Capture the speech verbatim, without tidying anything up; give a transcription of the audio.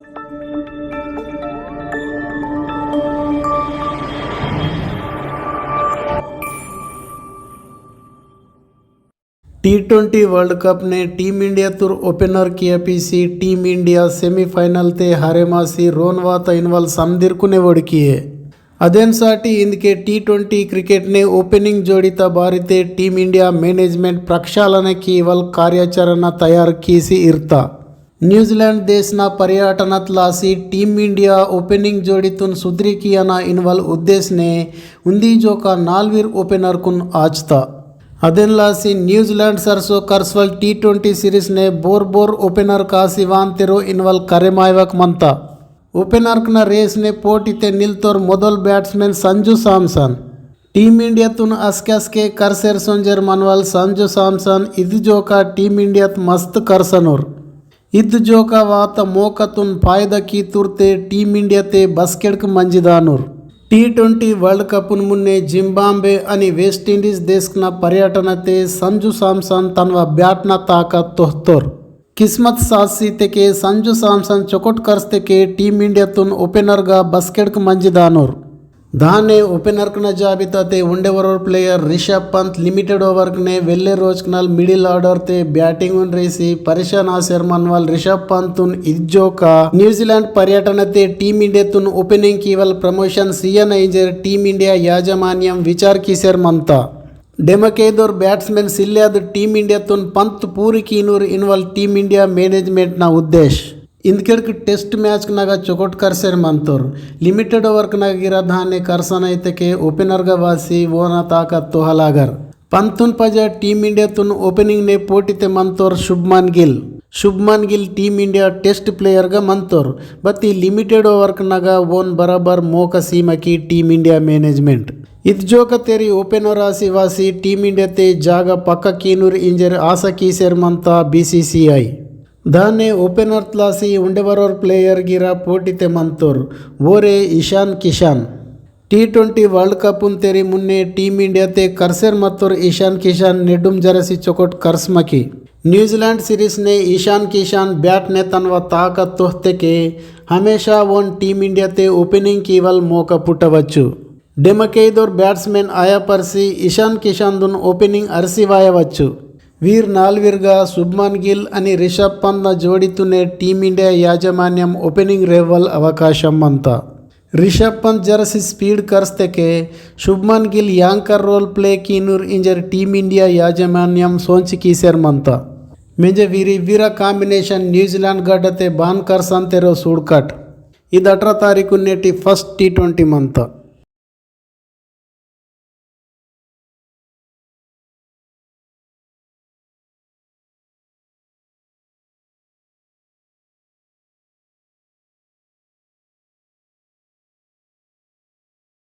T twenty World Cup ने Team India तुर opener किया पीसी Team India semifinal ते हारे मासी रोनवाता इनवल समदिरकुने वोड़किये। अदेन साटी इंदके T twenty cricket ने opening जोड़ीता बारिते Team India management प्रक्षालन कीवल कार्याचरण तयार कीसी इर्ता। न्यूजीलैंड देशना पर्यटनत लासी Team India opening जोड़ीतुन सुधरी कियाना इनवल उद्देश्य ने उन्दी जोका नालवीर opener कुन आजता। अदेन लासी न्यूजीलैंड सरसो कर्सवल T twenty series ने बोर बोर opener कासी वान तेरो इनवल करेमायवक मनता। Opener कना race ने पोटी ते निलतोर मोदल batsman संजू सैमसन। Team India तुन असके असके करसेर सोंजेर मनवल संजू सैमसन इद जोका Team India त मस्त करसनोर। इद जोका वात मोका तुन फायदा की तुरते Team India ते बस्केड़क मंजिदानोर। T twenty World Cup उन मुन्ने जिम्बाब्वे अनि West Indies देश कना पर्यटन ते संजू सैमसन तनवा bat ना ताकत तोहतोर। किस्मत साथ सीते के संजू सैमसन चोकोट कर्स्ते के Team India तुन opener गा बस्केड़क मंजिदानोर। दाने opener कना जाबिता ते उंडे वरोर player ऋषभ पंत limited over कने वेल्ले रोज कनाल middle order ते batting उन रेसी परेशान आसेर मनवाल ऋषभ पंत उन इज्जोका न्यूजीलैंड पर्यटन ते Team India तुन opening कीवल promotion सीयन इंजेर Team India याजमान्यम विचार कीसेर मनता। डेमकेदोर batsman सिल्याद Team India तुन पंत पूरी कीनूर इनवल Team India management ना उद्देश्य। इंदकेड़क test match नगा चोकोट करसेर मंतोर। Limited over नगा गिरा धाने करसन इतेके opener गा वासी वोना ताकत तोहलागर। पंतुन पजा Team India तुन opening ने पोटी ते मंतोर शुभमन गिल। शुभमन Gill Team India test player गा मंतोर। बत्ती limited over नगा वोन बराबर मोका सीमा की Team India management। इद जोका तेरी opener आसी वासी Team India ते जागा पक्का कीनूर इंजेर आशा कीसेर मंता B C C I। दाने opener तलासी उंडे वरोर player गिरा पोटी ते मंतोर, वोरे ईशान किशान। T twenty World Cup उन तेरी मुन्ने Team India ते करसेर मत्तोर ईशान किशान नेडुम जरसी चोकोट करसमकी। न्यूजीलैंड series ने ईशान किशान bat ने तनवा ताकत तोहते के हमेशा वोन Team India ते opening कीवल मोका पुटवच्चु। डेमकेदोर batsman आया परसी ईशान किशान दुन opening अरसी वायवच्चु। वीर नालवीरगा शुभमन गिल अनि ऋषभ पंत ना जोड़ी तुने Team India याजमान्यम opening रेवल अवकाशम मंता। ऋषभ पंत जरसी speed करस्ते के शुभमन गिल anchor role play कीनुर इंजर Team India याजमान्यम सोंच कीसेर मंता। मेंजे वीरी वीरा combination न्यूजीलैंड गड्डते बान करसन तेरो सूड़कट। इद अठारह तारीखु नेटी first T twenty मंता।